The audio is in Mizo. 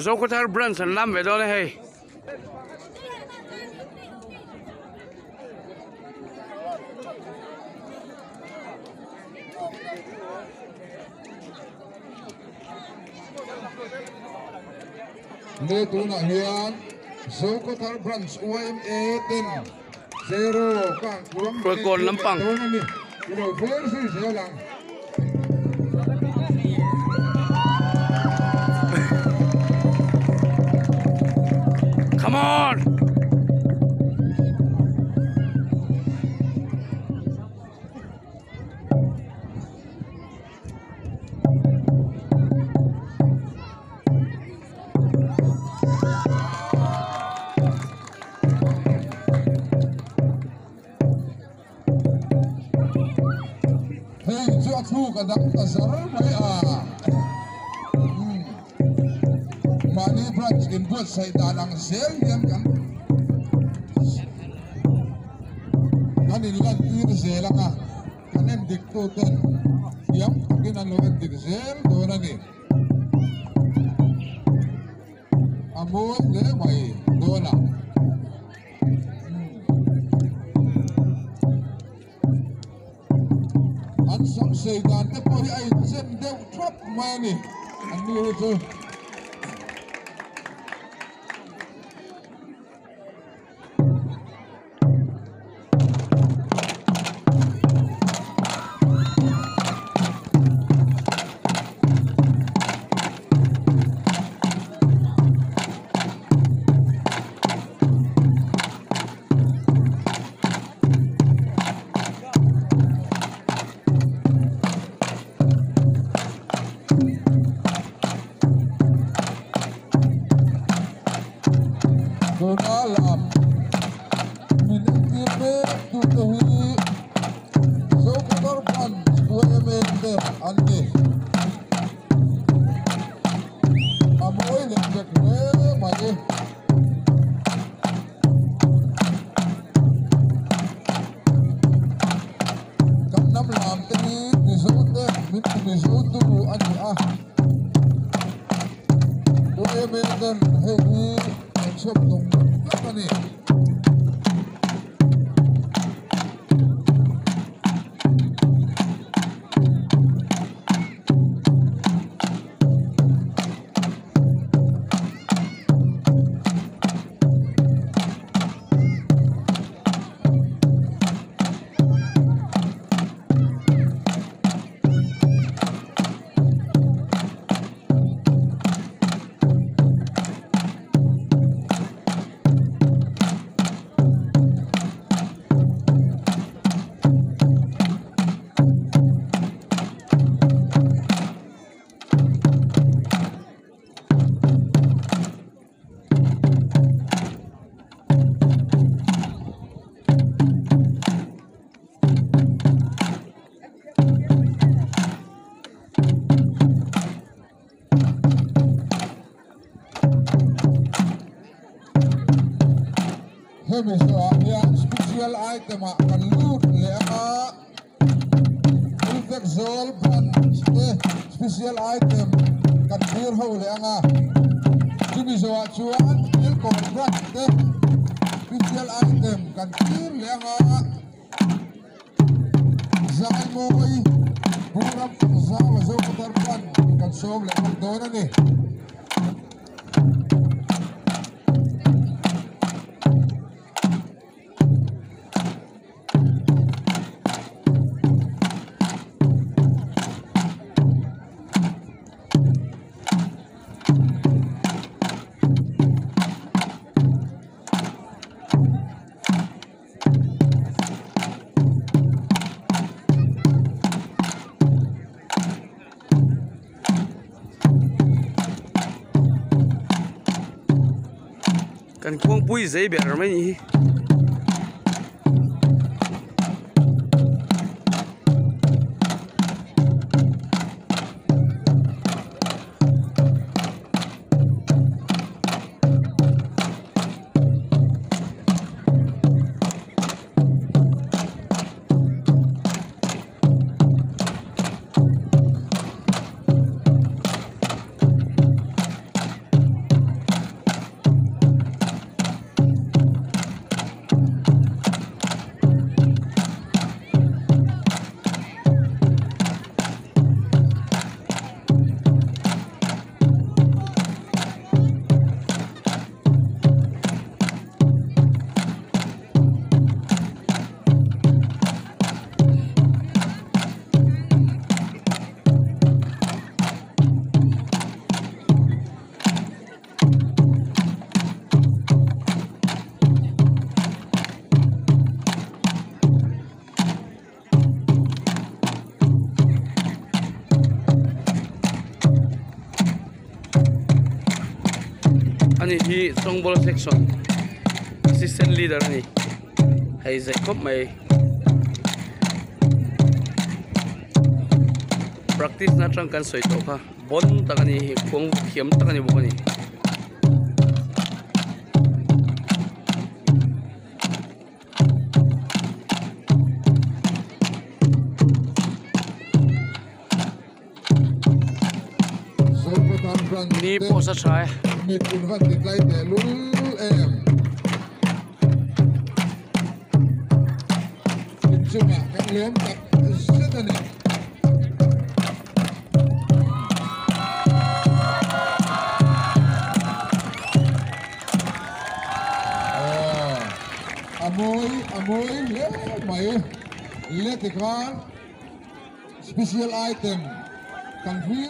Zokhawthar branch an lam ve dawn a hei. Le tunah hian Zokhawthar branch YMA ten zero kang kuang Kawn lampang. dawn a ni. I lo thlir zui zel ang. Come on! Hei chu a thluk a dang ta zar mai a. Mahni branch inbuatsaih dan ang zel hian kan kan inlantir zel ang a, kan endik tuten thiam takin an lo endik zel dawn a ni. A mawi hle mai dawn a. An sam sei dan te pawh hi a inzem deuh thap mai a ni an ni hi chu. Tuna lam min entir mek tute hi Zokhawthar Branch YMA te an ni. A mawi leh vek hle mai. Kan hnam lam te hi Mizo te min ti Mizo tu a ni a. YMA ten hei hi an chhawp tum tlat a ni. Hemi zawhah hian special item ah kan lut leh ang a, Prefect Zawl branch te special item kan thlir ho leh ang a, chumi zawhah chuan Kilkawn branch te special item kan thlir leh ang a, Zaimawi Buram Zau a Zokhawthar branch kan sawm leh bawk dawn a ni. Kan khuangpui zei ber mai nih hi. Ani hi Chawngbawla section assistant leader a ni. Hei zei khawp mai. Practice na atang kan sawi tawh kha bon tak a ni hi khuang thiam tak a ni bawk a ni. Ni pawh sa tha e. Mit in van ti tlai teh lul em. Inchungah kan lawm tak zet a ni. A mawi a mawi hle mai le tikhan special item kan hlir.